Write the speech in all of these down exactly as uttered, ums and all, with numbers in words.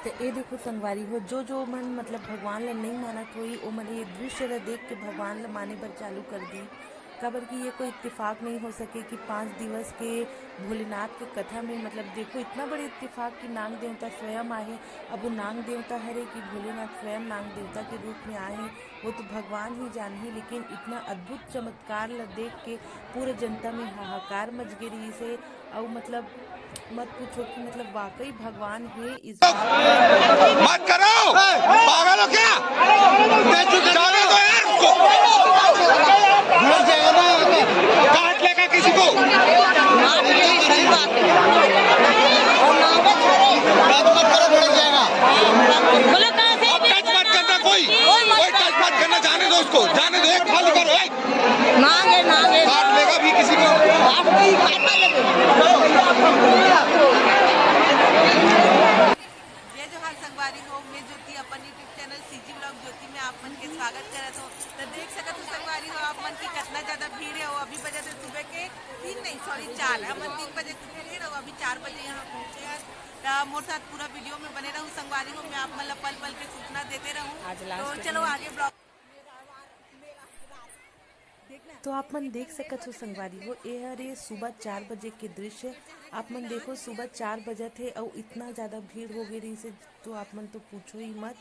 ए देखो संगवारी हो, जो जो मन मतलब भगवान ला नहीं मानत होई, ओ मन ये दृश्य ला देख के भगवान ला माने बर चालू कर दी। काबर कि ये कोई इत्तेफाक नहीं हो सके कि पाँच दिवस के भोलेनाथ के कथा में, मतलब देखो, इतना बड़े इत्तेफाक कि नाग देवता स्वयं आहे। अब वो नाग देवता हरे कि भोलेनाथ स्वयं नाग देवता के रूप में आए, वो तो भगवान ही जानही। लेकिन इतना अद्भुत चमत्कार ला देख के पूरा जनता में हाहाकार मच गे रहिस हे। अउ मतलब मत पूछो कि मतलब वाकई भगवान हे इस बात। मत करो, पागल हो क्या? जाने दो यार उसको। काट लेगा किसी को। मत करो, भिड़ जाएगा। बोलो कहाँ से? अब टच मत करना कोई, कोई टच मत करना, जाने दो उसको, जाने दो, एक खाली करो, एक। नांगे, नांगे। काट लेगा भी किसी को। काट नहीं, काट नहीं लेंगे। जय जोहार संगवारी हो, मैं ज्योति अपन YouTube चैनल सीजी व्लॉग ज्योति में आप मन के स्वागत करत हो। तो देख सकत हो संगवारी हो, आप मन की कितना ज्यादा भीड़ है। वो अभी बजे थे सुबह के तीन नहीं, सॉरी, चार। हम तीन बजे के उठे रहे, वो अभी चार बजे यहाँ पहुँचे हैं। तो मोर साथ पूरा वीडियो में बने रहू संगवारी हो, मैं आप मन ला पल पल के सूचना देते रहूँ। आज तो last चलो है। आगे ब्लॉग तो आप मन देख सकत हो संगवारी हो, ए हरे सुबह चार बजे के दृश्य। आप मन देखो, सुबह चार बजत हे अउ इतना ज्यादा भीड़ हो गे रहिस हे, तो आप मन तो पूछो ही मत।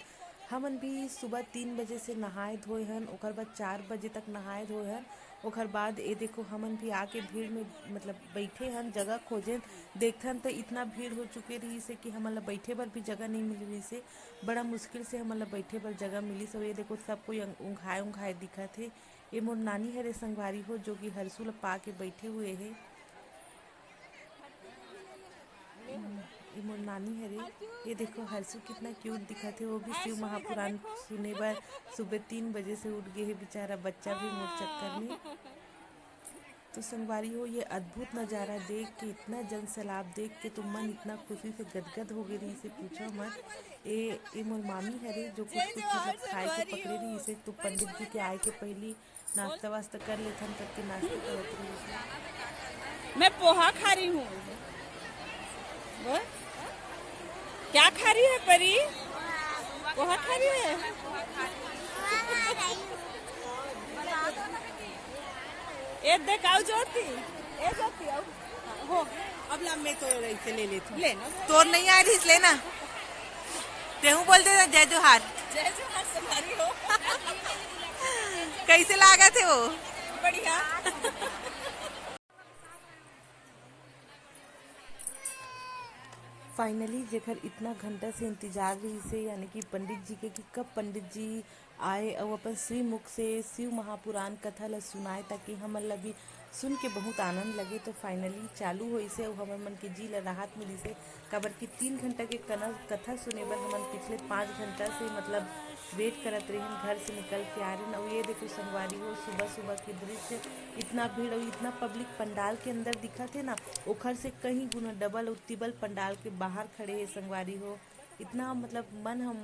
हमन भी सुबह तीन बजे से नहाए धोए हन, ओकर बाद चार बजे तक नहाए धोए हन। ओकर बाद ए देखो, हमन भी आके भीड़ में मतलब बैठे हन, जगह खोजेन, देखथन त इतना भीड़ हो चुके रहिस हे कि हमन ला बैठे बर भी जगह नहीं मिल रहिस हे। बड़ा मुश्किल से हमन ला बैठे बर जगह मिलिस। अउ ये देखो, सब कोई अंग-, ऊंघाए ऊंघाए दिखत हे। ये मोर नानी हरे संगवारी हो, जो कि हरसू ल पा के बैठे हुए हे। ये मोर नानी हरे। ये देखो, हरसू कितना क्यूट दिखत हे। वो भी शिव महापुराण सुने बर सुबह तीन बजे से उठ गए हे बेचारा बच्चा भी मोर चक्कर में। तो संगवारी हो, ये अद्भुत नजारा देख के, इतना जन सैलाब देख के तो मन इतना खुशी से गदगद हो गए रहिस हे, पूछो मत। ए, ए मोर मामी हरे, जो कुछ कुछ मतलब खाए के पकड़े रहिस हे, तो पंडित जी के आए के पहली नाश्ता वास्ता कर लेथन करके नाश्ता करत रहिस हे। मैं पोहा खा रही हूँ। बोल, क्या खा रही है परी? पोहा खा रही है? ए देख, आओ ज्योति, ए ज्योति, आओ। हो, अब ला मैं तो रही से ले लेती हूँ। ले ना। तोर नहीं आ रही, ले ना। तेहू बोल दे जय जोहार। जय जोहार, संगवारी हो। कैसे लागत हे वो? बढ़िया। फाइनली, जेकर इतना घंटा से इंतजार रहिस हे, यानी कि पंडित जी के, कि कब पंडित जी आए अउ अपन श्रीमुख से शिव महापुराण कथा ला सुनाए, ताकि हमन ला भी सुन के बहुत आनंद लगे। तो फाइनली चालू होइस हे अउ हमर मन के जी ला राहत मिलिस हे, काबर कि तीन घंटा के कना-, कथा सुने बर हमन पिछले पाँच घंटा से मतलब वेट करत रहिन, घर से निकल के आ रहिन। अउ ये देखो संगवारी हो, सुबह सुबह के दृश्य, इतना भीड़ अउ इतना पब्लिक पंडाल के अंदर दिखत हे ना, ओखर से कहीं गुना डबल अउ तिबल पंडाल के बाहर खड़े हे संगवारी हो। इतना मतलब मन हम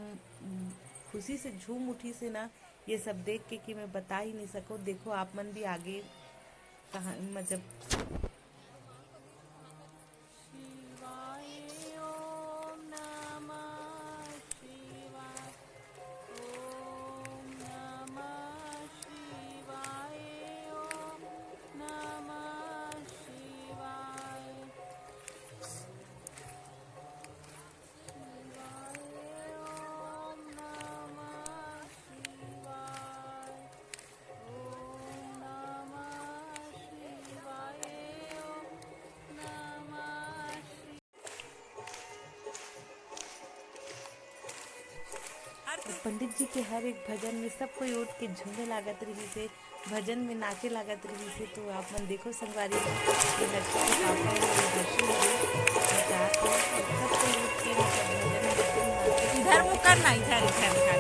खुशी से झूम उठिस हे ना, ये सब देख के कि मैं बता ही नहीं सकूँ। देखो आप मन भी आगे कहाँ मतलब शिवाय, ओम नमः शिवाय, ओम नमः शिवाय, ओम नमः शिवाय। पंडित जी के हर एक भजन में सब कोई उठ के झूमे लागत रहिस हे। भजन में नाचे लागत रहिस हे। तो आप मन देखो संगवारी हो, ये लड़की के पापा हे, ये दर्शन हो, ये जात हे, ये सब कोई उठ के मतलब भजन में एकदम नाचे। इधर मुंह करना, इधर, इधर, इधर।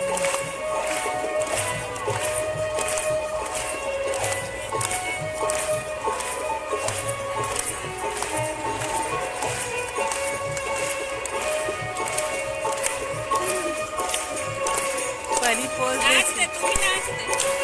परी पोज दे। नाच दे, तू भी नाच दे।